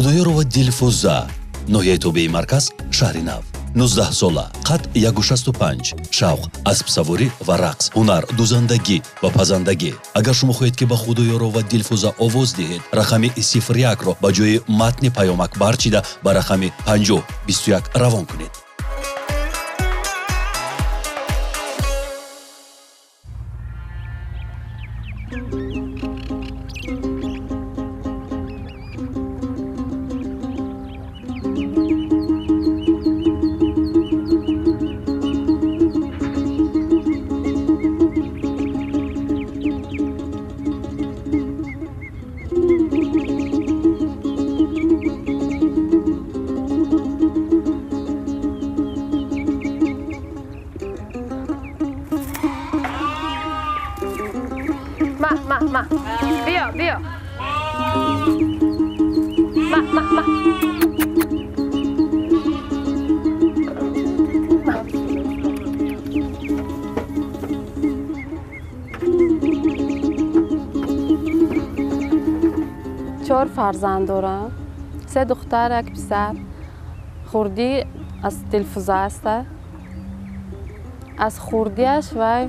Худоёрова Дилфуза, ноҳияи тобеи марказ, шаҳри Нав, 19 сола, қад 1,65, шавқ аспсаворӣ ва рақс, ҳунар дузандагӣ ва пазандагӣ. Агар шумо хоҳед, ки ба Худоёрова Дилфуза овоз диҳед, рақами 01-ро ба ҷои матни паёмак барчида ба рақами 5021 равон кунед. Биё, биё. Ма, ма, ма. Чор фарзанд дорам. Се духтар, як писар. Хурдӣ аз Дилфуза аст. Аз хурдиаш вай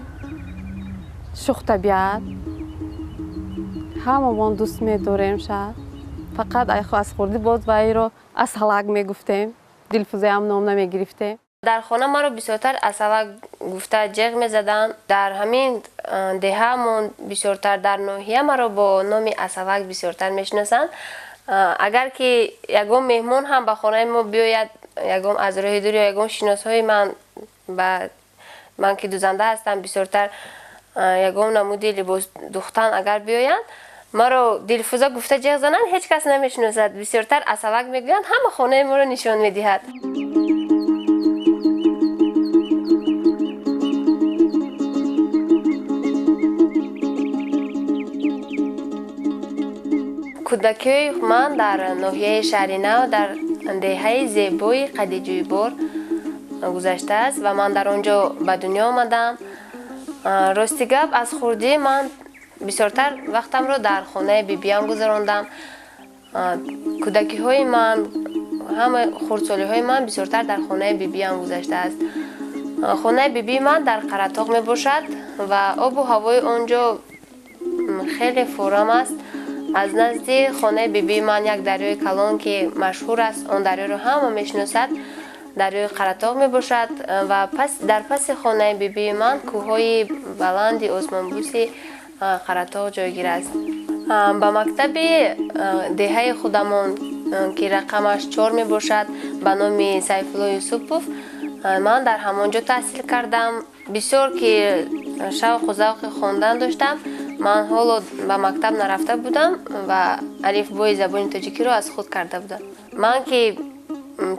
шӯхтабиат. Ҳамамон дӯст медорем шаҳр. Фақат аз хурдӣ боз вайро Асалак мегуфтем. Дилфузаам ном намегирифтем. Дар хона маро бисёртар Асалак гуфта ҷеғ мезаданд. Дар ҳамин деҳаамон бисёртар, дар ноҳия маро бо номи Асалак бисёртар мешиносанд. Агар ки ягон меҳмон ҳам ба хонаи мо биёяд, ягон аз роҳи дур ё ягон шиносҳои ман, ба ман ки дузанда ҳастам, бисёртар ягон намуди либос духтан агар биёянд, маро Дилфуза гуфта ҷеғ зананд, ҳеҷ кас намешиносад. Бисёртар Асалак мегӯянд, ҳама хонаи моро нишон медиҳад. Кӯдакиҳои ман дар ноҳияи шаҳри Нав, дар деҳаи зебои Қадиҷӯйбор гузаштааст ва ман дар он ҷо ба дунё омадам. Рости гап, аз хурдӣ ман бисёртар вақтамро дар хонаи бибиям гузарондам. Кӯдакиҳои ман, ҳама хурдсолиҳои ман бисёртар дар хонаи бибиям гузаштааст. Хонаи бибии ман дар Қаратоғ мебошад ва обу ҳавои он ҷо хеле форам аст. Аз назди хонаи бибии ман як дарёи калон, ки машҳур аст, он дарёро ҳама мешиносад, дарёи Қаратоғ мебошад ва дар паси хонаи бибии ман кӯҳҳои баланди осмонбӯси Қаратоғ ҷойгир аст. Ба мактаби деҳаи худамон, ки рақамаш 4 мебошад, ба номи Сайфулло Юсупов, ман дар ҳамон ҷо таҳсил кардам. Бисёр ки шавқу завқи хондан доштам, ман ҳоло ба мактаб нарафта будам ва алифбои забони тоҷикиро аз худ карда будам. Ман ки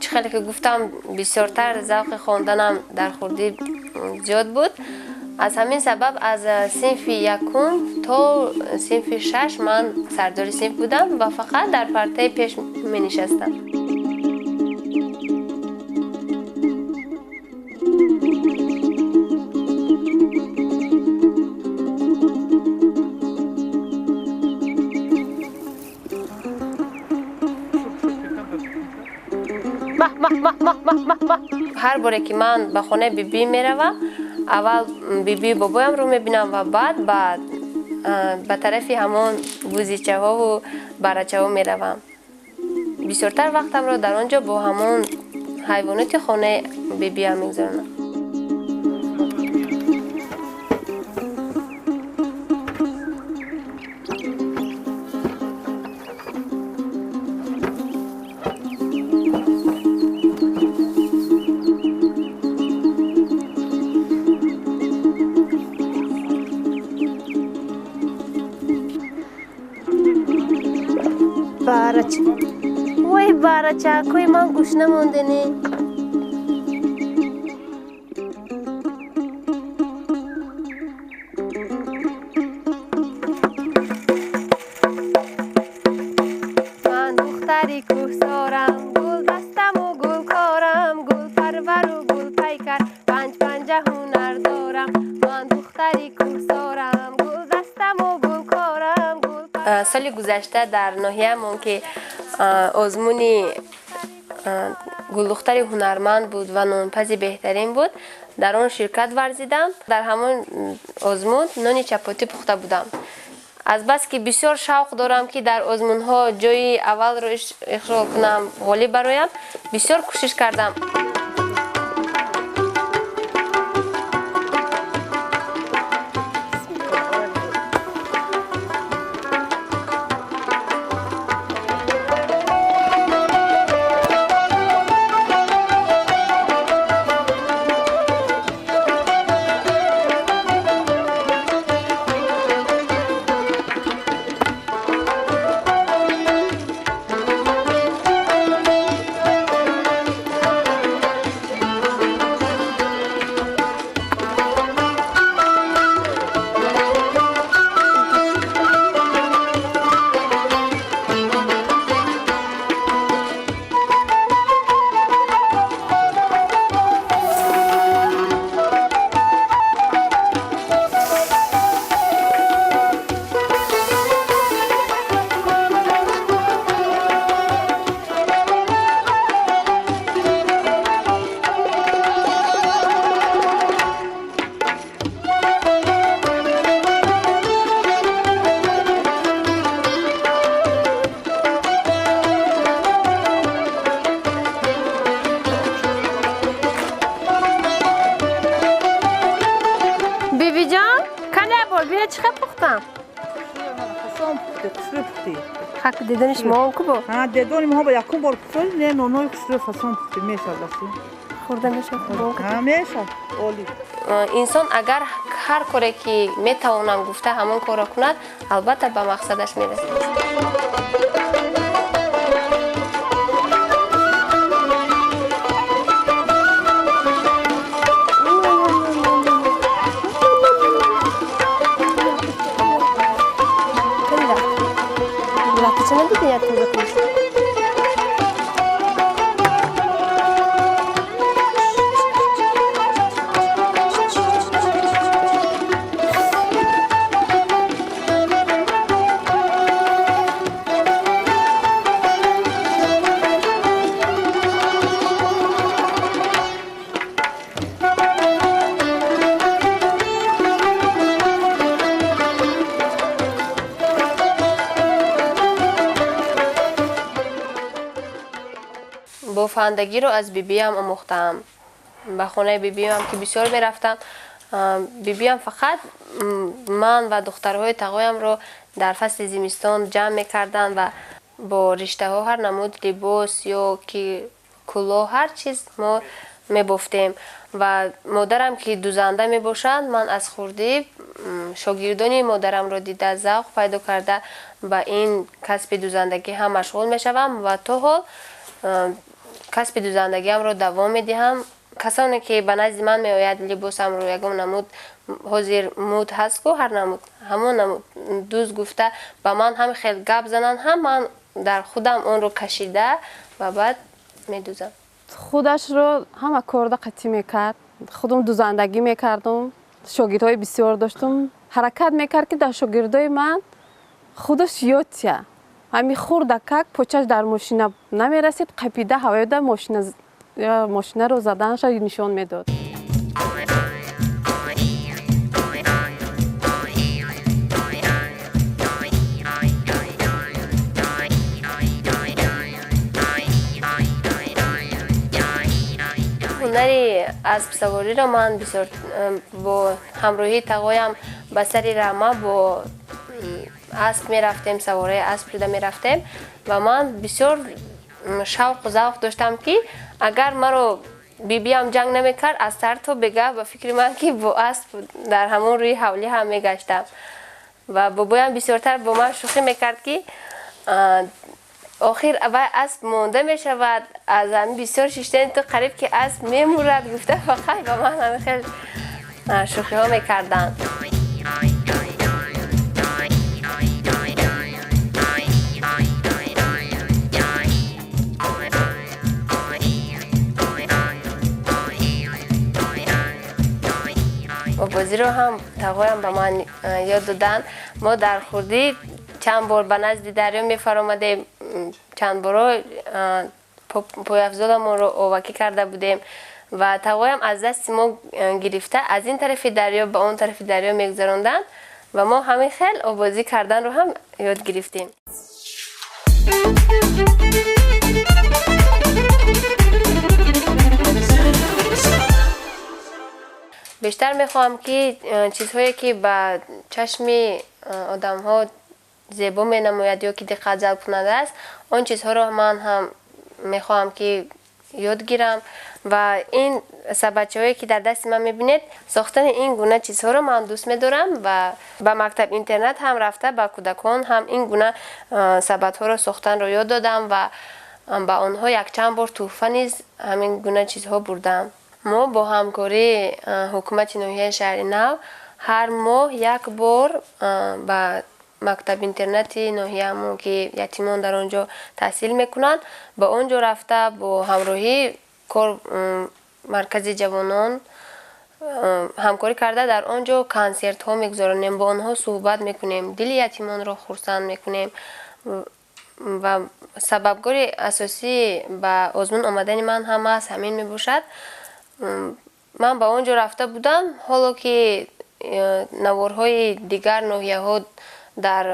чӣ хеле ки гуфтам, бисёртар завқи хонданам дар хурдӣ зиёд буд. Аз ҳамин сабаб аз синфи якум то синфи шаш ман сардори синф будам ва фақат дар партаи пеш менишастам. Ҳар боре ки ман ба хонаи бибӣ меравам, аввал бибию бобоямро мебинам ва баъд ба тарафи ҳамон гузичаҳову барачаҳо меравам. Бисёртар вақтамро дар он ҷо бо ҳамон ҳайвоноти хонаи бибиям мегузаронам. Вой, барачакҳои ман гӯшна мондани. Ман духтари кӯҳсорам, гулдастаму гулкорам, гулпарвару гулпайкар, панҷ панҷа ҳунар дорам. Ман духтари кӯҳсорам, гулдастаму гулкорам. Соли гузашта дар ноҳияамон, ки Озмуни гулдухтари ҳунарманд буд ва нонпази беҳтарин буд. Дар он ширкат варзидам. Дар ҳамон озмун нони чапотӣ пухта будам. Азбаски бисёр шавқ дорам, ки дар озмунҳо ҷои аввалро ишғол кунам, ғолиб бароям, бисёр кӯшиш кардам. Дедони шумо ку бо? Ҳа, дедони мо ба якум бор пухтем, не нонои хушрӯ фасон пухтем, мешавад асли. Хӯрда мешавад? Ҳа, мешавад. Олӣ. Инсон агар ҳар коре ки метавонам гуфта ҳамон корро кунад, албатта ба мақсадаш мерасад. Бофандагиро аз бибиям омӯхтаам. Ба хонаи бибиям ки бисёр мерафтам, бибиям фақат ман ва духтарҳои тағоямро дар фасли зимистон ҷамъ мекарданд ва бо риштаҳо ҳар намуд либос ё ки кулоҳ, ҳар чиз мо мебофтем. Ва модарам ки дузанда мебошанд, ман аз хурдӣ шогирдони модарамро дида завқ пайдо карда ба ин касби дузандагӣ ҳам машғул мешавам ва то ҳол касби дузандагиамро давом медиҳам. Касоне ки ба назди ман меояд, либосамро ягон намуд, ҳозир муд ҳаст ку ҳар намуд, ҳамон намуд дӯз гуфта ба ман ҳам хел гап зананд, ҳам ман дар худам онро кашида ва баъд медузам. Худашро ҳама корда қатъӣ мекард. Худам дузандагӣ мекардум, шогирдҳои бисёр доштум. Ҳаракат мекард, ки дар шогирдои ман худаш ёд тия. Ҳами хурдакак почаш дар мошина намерасид, қапида ҳавояда мошинаро заданша нишон медод. Ҳунари аспсавориро ман бисёр бо ҳамроҳии тағоям ба сари рама бо асп мерафтем, савораи асп шуда мерафтем ва ман бисёр шавқу завқ доштам, ки агар маро бибиям ҷанг намекард, аз сар то бегаҳ ба фикри ман ки бо асп дар ҳамон рӯи ҳавлӣ ҳам мегаштам. Ва бобоям бисёртар бо ман шӯхӣ мекард, ки охир вай асп монда мешавад, аз ҳамин бисёр шиштани ту қариб ки асп мемурад гуфта фақат ба ман ҳамин хел шӯхиҳо мекарданд. Бозиро ҳам тағоям ба ман ёд доданд. Мо дар хурдӣ чанд бор ба назди дарё мефаромадем, Чанд боро пойафзоламонро овакӣ карда будем ва тағоям аз дасти мо гирифта аз ин тарафи дарё ба он тарафи дарё мегузаронданд ва мо ҳамин хел оббозӣ карданро ҳам ёд гирифтем. Бештар мехоҳам, ки чизҳое, ки ба чашми одамҳо зебо менамояд ё ки диққат ҷалбкунанда аст, он чизҳоро ман ҳам мехоҳам, ки ёд гирам. Ва ин сабадчаҳое, ки дар дасти ман мебинед, сохтани ин гуна чизҳоро ман дӯст медорам ва ба мактаб интернат ҳам рафта, ба кӯдакон ҳам ин гуна сабадҳоро сохтанро ёд додам ва ба онҳо якчанд бор тӯҳфа низ ҳамин гуна чизҳо бурдам. Мо бо ҳамкории ҳукумати ноҳияи Шаҳри Нав ҳар моҳ як бор ба мактаб интернати ноҳияамон, ки ятимон дар он ҷо таҳсил мекунанд, ба он ҷо рафта, бо ҳамроҳии кор маркази ҷавонон ҳамкорӣ карда, дар он ҷо консертҳо мегузаронем, бо онҳо суҳбат мекунем, дили ятимонро хурсанд мекунем. Ва сабабгори асосии ба озмун омадани ман ҳам аст ҳамин мебошад. Ман ба он ҷо рафта будам, ҳоло ки наворҳои дигар ноҳияҳо дар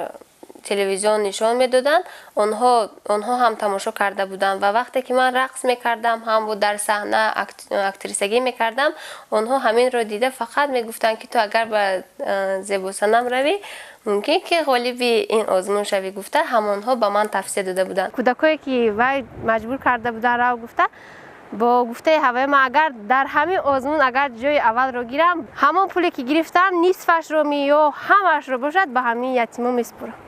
телевизион нишон медоданд, онҳо ҳам тамошо карда буданд. Ва вақте ки ман рақс мекардам, ҳам дар саҳна актрисагӣ мекардам, онҳо ҳаминро дида фақат мегуфтанд, ки ту агар ба Зебосанам равӣ, мумкин ки ғолиби ин озмун шавӣ, гуфта ҳамонҳо ба ман тавсия дода буданд. Кӯдакое, ки вай маҷбур карда буданд рав гуфта, бо гуфтаи ҳавои ман, агар дар ҳамин озмун агар ҷои аввалро гирам, ҳамон пуле, ки гирифтам, нисфашро ми ё ҳамаашро бошад, ба ҳамин ятимо месупорам.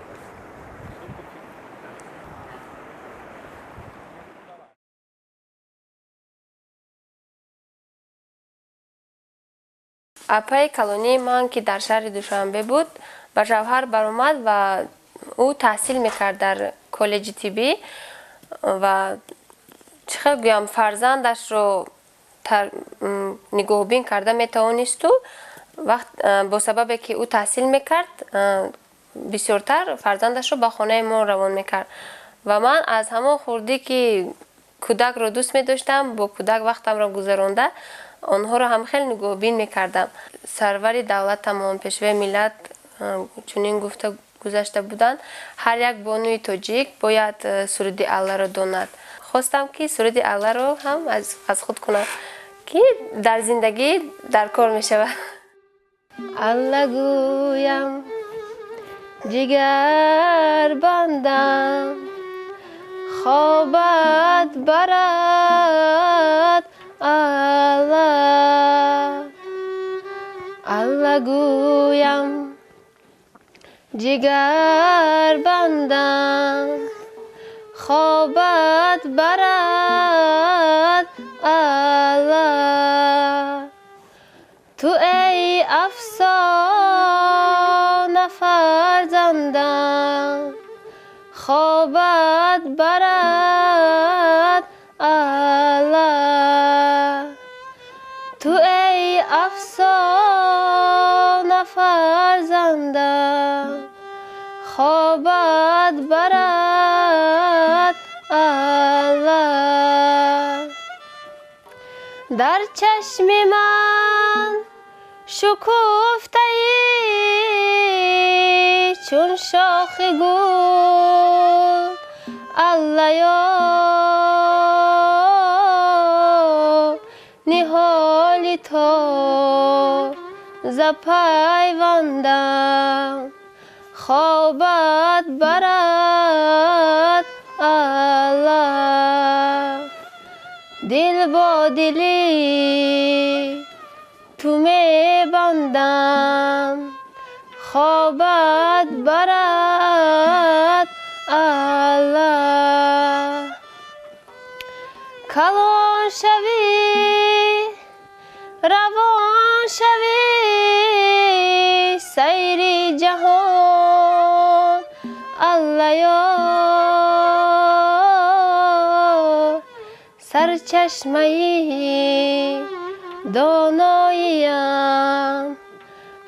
Апаи калонии ман, ки дар шаҳри Душанбе буд, ба шавҳар баромад ва ӯ таҳсил мекард дар коллеҷи тиббӣ ва чӣ хел гӯям, фарзандашро нигоҳубин карда метавонисту вақт бо сабабе, ки ӯ таҳсил мекард, бисёртар фарзандашро ба хонаи мо равон мекард. Ва ман аз ҳамон хурдӣ, ки кӯдакро дӯст медоштам, бо кӯдак вақтамро гузаронда, онҳоро ҳам хеле нигоҳубин мекардам. Сарвари давлатамон, Пешвои миллат чунин гуфта гузашта буданд: ҳар як бонуи тоҷик бояд суруди Алларо донад. Хостам, ки суруди Алларо ҳам аз худ кунам, ки дар зиндагӣ дар кор мешавад. Алла гӯям, ҷигар бандам, хобат барад Алла. Алла гӯям, ҷигар бандам, хобат барад Алла. Ту эй афсона фарзандам, хобат барад Алла. Ту эй афсона фарзандам, хобат барад Алла. Дар чашми ман шукуфтаӣ чун шохи гул, Аллаё, ниҳоли тоза пайвандам, хобат барад Алла. Дил бо дили ту мебандам, хобат барад Алла. Калон шавӣ, равон шавӣ, сайри ҷаҳон, Аллаё, сарчашмаи доноиям,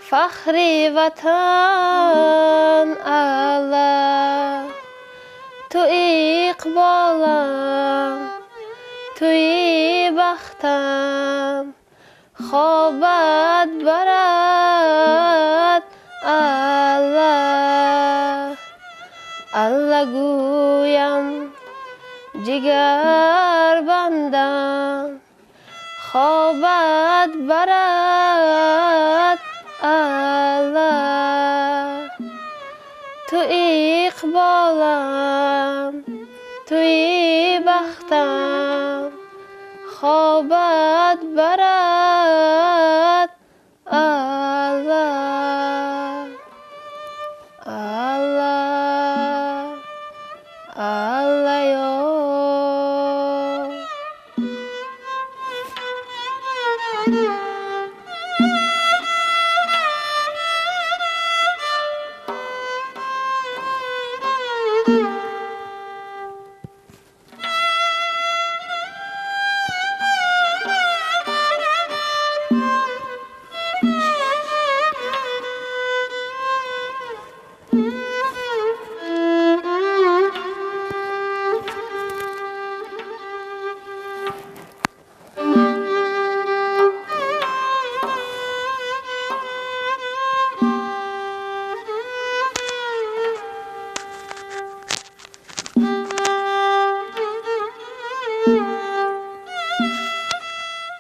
фахри ватан, Алла. Ту иқболам, туи бахтам, хобат барад Аллоҳ. Аллоҳ гӯям, ҷигар бандам, хобат барад Аллоҳ. Ту иқболам, туи бахтам, хобат барад Аллоҳ. Аллоҳ, Аллоҳ.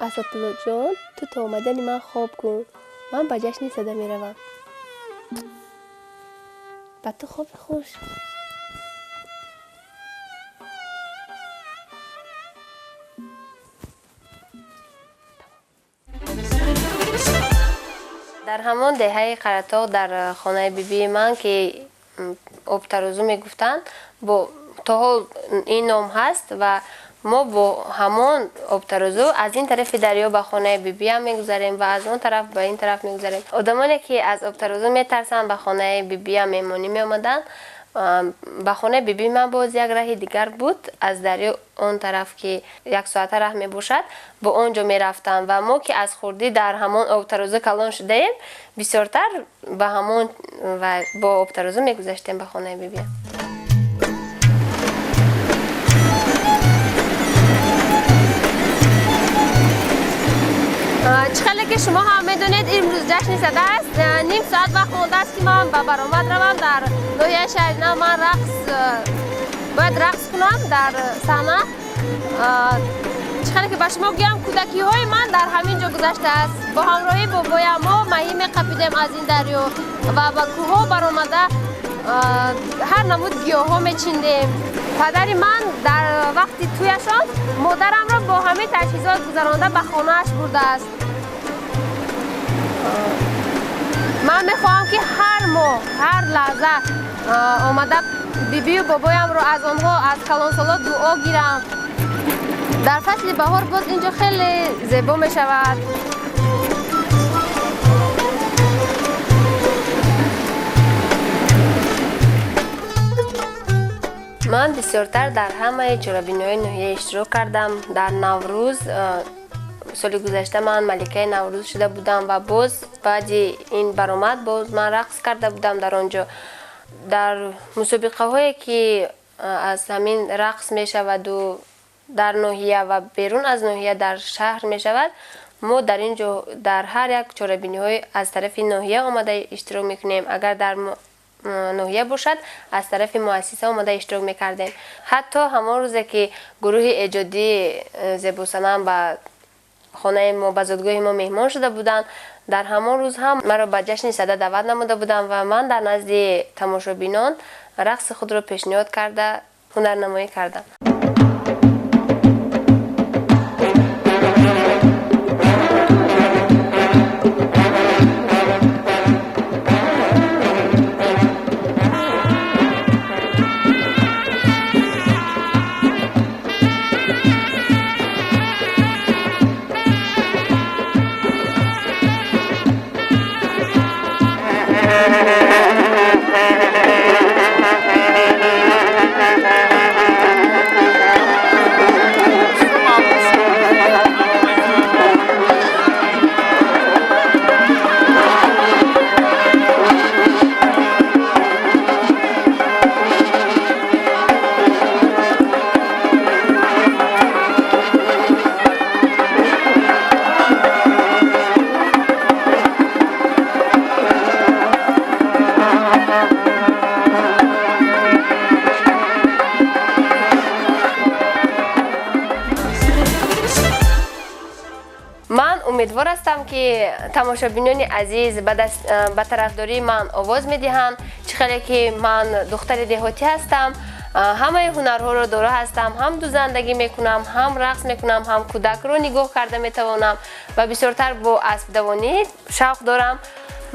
Асадуллоҷон, ту то омадани ман хоб кун. Ман ба ҷашни Сада меравам. Ба ту хоби хуш. Дар ҳамон деҳаи Қаратоғ, дар хонаи бибии ман, ки обтарозу мегуфтанд, бо то ҳол ин ном ҳаст ва мо бо ҳамон обтарозу аз ин тарафи дарё ба хонаи бибиям мегузарем ва аз он тараф ба ин тараф мегузарем. Одамоне ки аз обтарозу метарсанд, ба хонаи бибиям меҳмонӣ меомаданд. Ба хонаи бибии ман боз як раҳи дигар буд аз дарё он тараф, ки як соата раҳ мебошад, бо он ҷо мерафтам ва мо ки аз хурдӣ дар ҳамон обтарозу калон шудаем, бисёртар ба ҳамон ва бо обтарозу мегузаштем ба хонаи бибиям. Чӣ хеле ки шумо ҳам медонед, имрӯз ҷашни Сада аст. Ним соат вақт мондааст, ки ман ба баромад равам дар ноҳияи шаҳри Нав. Ман бояд рақс кунам дар саҳна. Чӣ хеле ки ба шумо гӯям, кӯдакиҳои ман дар ҳамин ҷо гузаштааст. Бо ҳамроҳии бобоям мо маҳӣ меқапидем аз ин дарё ва ба кӯҳҳо баромада ҳар намуд гиёҳҳо мечиндем. Падари ман дар вақти тӯяшон модарамро бо ҳамин таҷҳизот гузаронда ба хонааш бурдааст. Ман мехоҳам, ки ҳар моҳ, ҳар лаҳза омада бибию бобоямро аз онҳо, аз калонсоло дуо гирам. Дар фасли баҳор боз инҷо хеле зебо мешавад. Ман бисёртар дар ҳамаи чорабиниҳои ноҳия иштирок кардам. Дар Наврӯз соли гузашта ман маликаи Наврӯз шуда будам ва боз баъди ин баромад боз ман рақс карда будам дар он ҷо. Дар мусобиқаҳое ки аз ҳамин рақс мешаваду дар ноҳия ва берун аз ноҳия дар шаҳр мешавад, мо дар ин ҷо дар ҳар як чорабиниҳои аз тарафи ноҳия омада иштирок мекунем. Агар дар ноҳия бошад, аз тарафи муассиса омада иштирок мекардем. Ҳатто ҳамон рӯзе ки гурӯҳи эҷодии Зебосанам ба хонаи мо, ба зодгоҳи мо меҳмон шуда буданд, дар ҳамон рӯз ҳам маро ба ҷашни Сада даъват намуда буданд ва ман дар назди тамошобинон рақси худро пешниҳод карда ҳунарнамоӣ кардам. Умедвор ҳастам, ки тамошобинони азиз ба тарафдории ман овоз медиҳанд. Чӣ хеле ки ман духтари деҳотӣ ҳастам, ҳамаи ҳунарҳоро доро ҳастам, ҳам дузандагӣ мекунам, ҳам рақс мекунам, ҳам кӯдакро нигоҳ карда метавонам ва бисёртар бо аспдавонӣ шавқ дорам.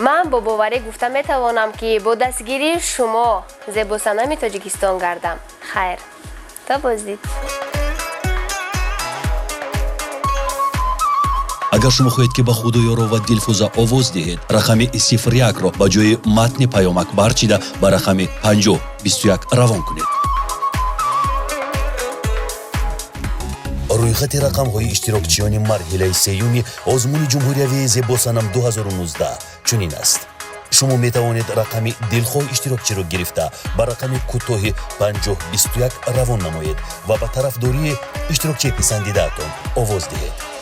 Ман бо боварӣ гуфта метавонам, ки бо дастгирии шумо зебосанами Тоҷикистон гардам. Хайр, то боздид. Агар шумо хоҳед, ки ба Худоёро ва Дилфӯза овоз диҳед, рақами 01-ро ба ҷои матни паёмак барчида, ба рақами 5021 равон кунед. Рӯйхати рақамҳои иштирокчиёни марҳилаи сеюми озмуни ҷумҳуриявии «Зебосанам 2019» чунин аст. Шумо метавонед рақами дилхоҳ иштирокчиро гирифта, ба рақами кӯтоҳи 5021 равон намоед ва ба тарафдории иштирокчии писандидаатон овоз диҳед.